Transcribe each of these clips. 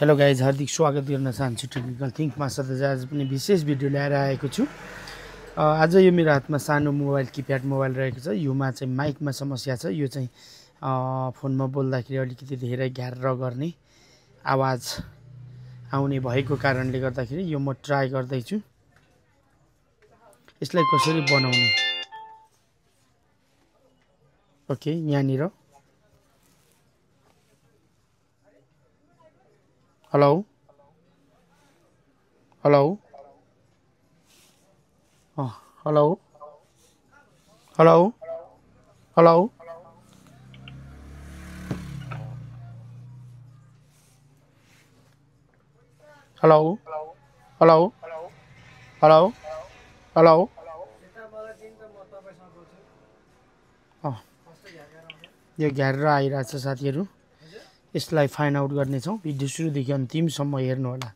Hello guys, हार्दिक स्वागत गर्न चाहन्छु टेक्निकल थिङ्कमा। सधैँ आज पनि विशेष भिडियो ल्याएर आएको छु। आज यो मेरो हातमा सानो मोबाइल, किप्याड मोबाइल रहेको छ। योमा चाहिँ माइकमा समस्या छ। यो चाहिँ फोनमा बोल्दाखेरि अलिकति धेरै घ्यार गर्ने आवाज आउने भएको कारणले गर्दाखेरि यो म ट्राई गर्दैछु। यसलाई कसरी बनाउने? ओके, यहाँनिर hello hello hello hello hello hello hello hello hello यो घ्यारेर आइरहेछ साथीहरू। यसलाई फाइन्ड आउट गर्नेछौँ। भिडियो सुरुदेखि अन्तिमसम्म हेर्नुहोला।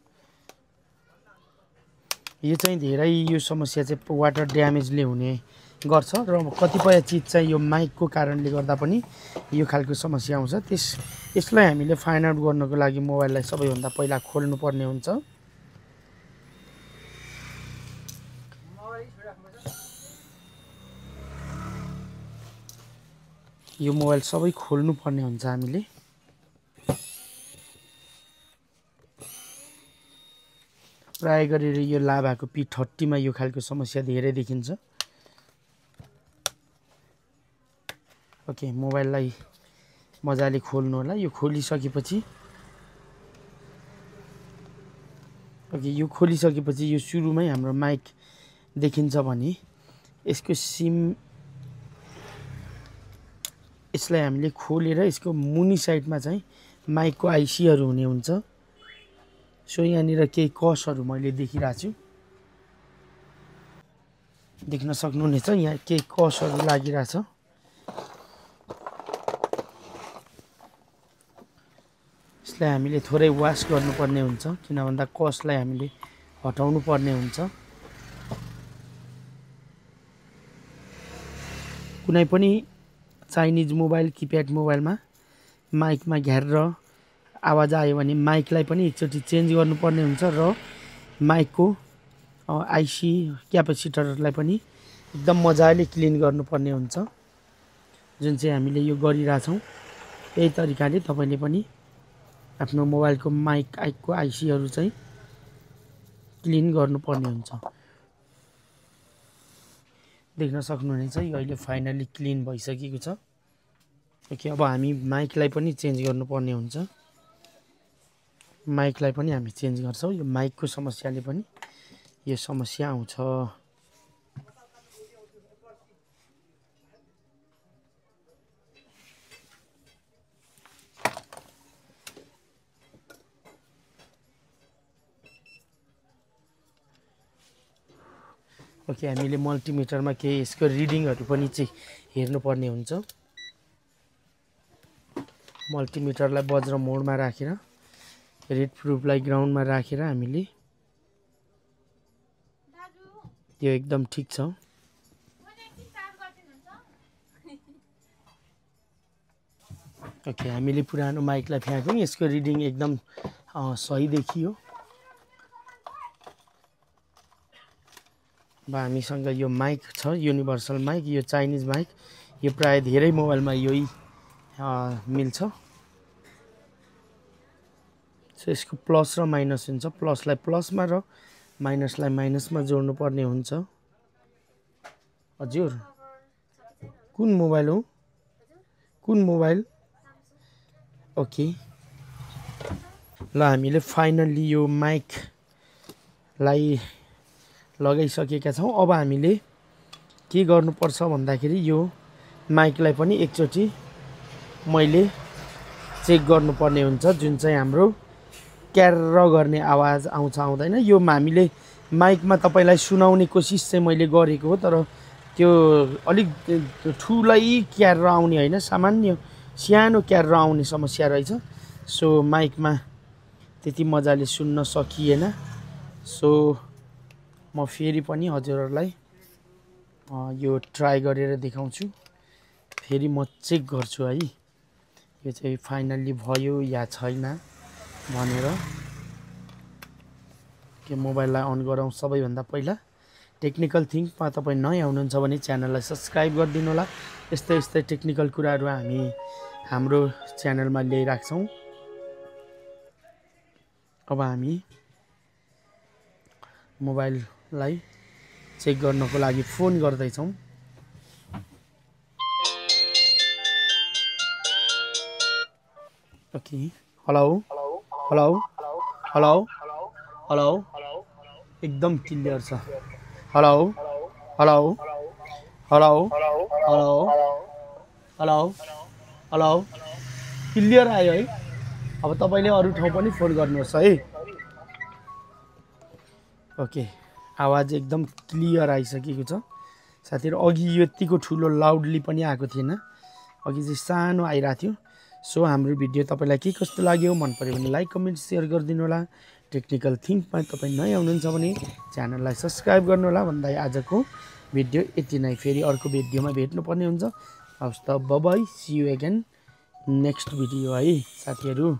यो चाहिँ धेरै यो समस्या चाहिँ वाटर ड्यामेजले हुने गर्छ र कतिपय चिज चाहिँ यो माइकको कारणले गर्दा पनि यो खालको समस्या आउँछ। यसलाई हामीले फाइन्ड आउट गर्नको लागि मोबाइललाई सबैभन्दा पहिला खोल्नुपर्ने हुन्छ। यो मोबाइल सबै खोल्नुपर्ने हुन्छ हामीले। प्राय गरेर यो लाभाको P30मा यो खालको समस्या धेरै देखिन्छ। ओके, मोबाइललाई मजाले खोल्नु होला। यो खोलिसकेपछि यो खोलिसकेपछि यो सुरुमै हाम्रो माइक देखिन्छ भने यसलाई हामीले खोलेर यसको मुनि साइडमा चाहिँ माइकको आइसीहरू हुने हुन्छ। सो यहाँनिर केही कसहरू मैले देखिरहेको छु, देख्न सक्नुहुनेछ। यहाँ केही कसहरू लागिरहेछ। यसलाई हामीले थोरै वास गर्नुपर्ने हुन्छ, किन भन्दा कसलाई हामीले हटाउनु पर्ने हुन्छ। कुनै पनि चाइनिज मोबाइल, किप्याड मोबाइलमा माइकमा घ्यारेर आवाज आयो भने माइकलाई पनि एकचोटि चेन्ज गर्नुपर्ने हुन्छ र माइकको आइसी क्यापेसिटरलाई पनि एकदम मजाले क्लिन गर्नुपर्ने हुन्छ, जुन चाहिँ हामीले यो गरिरहेछौँ। यही तरिकाले तपाईँले पनि आफ्नो मोबाइलको माइकको आइसीहरू चाहिँ क्लिन गर्नुपर्ने हुन्छ। देख्न सक्नुहुनेछ यो अहिले फाइनली क्लिन भइसकेको छ। ओके, अब हामी माइकलाई पनि चेन्ज गर्नुपर्ने हुन्छ। माइकलाई पनि हामी चेन्ज गर्छौँ। यो माइकको समस्याले पनि यो समस्या आउँछ। ओके, हामीले मल्टिमिटरमा केही यसको रिडिङहरू पनि चाहिँ हेर्नुपर्ने हुन्छ। मल्टिमिटरलाई वज्र मोडमा राखेर, रेड प्रुफलाई ग्राउन्डमा राखेर हामीले त्यो एकदम ठिक छ। ओके, हामीले पुरानो माइकलाई फ्याँक्यौँ। यसको रिडिङ एकदम सही देखियो। अब हामीसँग यो माइक छ, युनिभर्सल माइक, यो चाइनिज माइक। यो प्राय धेरै मोबाइलमा यही मिल्छ। सो यसको प्लस र माइनस हुन्छ। प्लसलाई प्लसमा र माइनसलाई माइनसमा जोड्नुपर्ने हुन्छ। हजुर, कुन मोबाइल हो? कुन मोबाइल? ओके, ल हामीले फाइनल्ली यो माइकलाई लगाइसकेका छौँ। अब हामीले के गर्नुपर्छ भन्दाखेरि यो माइकलाई पनि एकचोटि मैले चेक गर्नुपर्ने हुन्छ, जुन चाहिँ हाम्रो क्यार्र गर्ने आवाज आउँछ आउँदैन। यो हामीले माइकमा तपाईँलाई सुनाउने कोसिस चाहिँ मैले गरेको हो, तर त्यो अलिक ठुलै क्यार्र आउने होइन, सामान्य सानो क्यार्र आउने समस्या रहेछ। सो माइकमा त्यति मजाले सुन्न सकिएन। सो म फेरि पनि हजुरहरूलाई यो ट्राई गरेर देखाउँछु। फेरि म चेक गर्छु है यो चाहिँ फाइनल्ली भयो या छैन। भनेर के मोबाइललाई अन गरौँ। सबैभन्दा पहिला टेक्निकल थिङ्कमा तपाईँ नयाँ हुनुहुन्छ भने च्यानललाई सब्सक्राइब गरिदिनु होला। यस्तै यस्तै टेक्निकल कुराहरू हामी हाम्रो च्यानलमा ल्याइराख्छौँ। अब हामी मोबाइललाई चेक गर्नको लागि फोन गर्दैछौँ। Okay, hello hello hello hello, एकदम क्लियर छ। Hello hello hello hello hello hello, clear आयो है। अब तपाईँले अरू ठाउँ पनि फोन गर्नुहोस् है। ओके, आवाज एकदम क्लियर आइसकेको छ साथीहरू। अघि यतिको ठुलो लाउडली पनि आएको थिएन, अघि चाहिँ सानो आइरहेको थियो। सो हाम्रो भिडियो तपाईँलाई के कस्तो लाग्यो, मन पऱ्यो भने लाइक कमेन्ट सेयर गरिदिनु होला। टेक्निकल थिङ्कमा तपाईँ नयाँ हुनुहुन्छ भने च्यानललाई सब्सक्राइब गर्नु होला भन्दै आजको भिडियो यति नै। फेरि अर्को भिडियोमा भेट्नुपर्ने हुन्छ। हवस् त, bye bye, see you again next video है साथीहरू।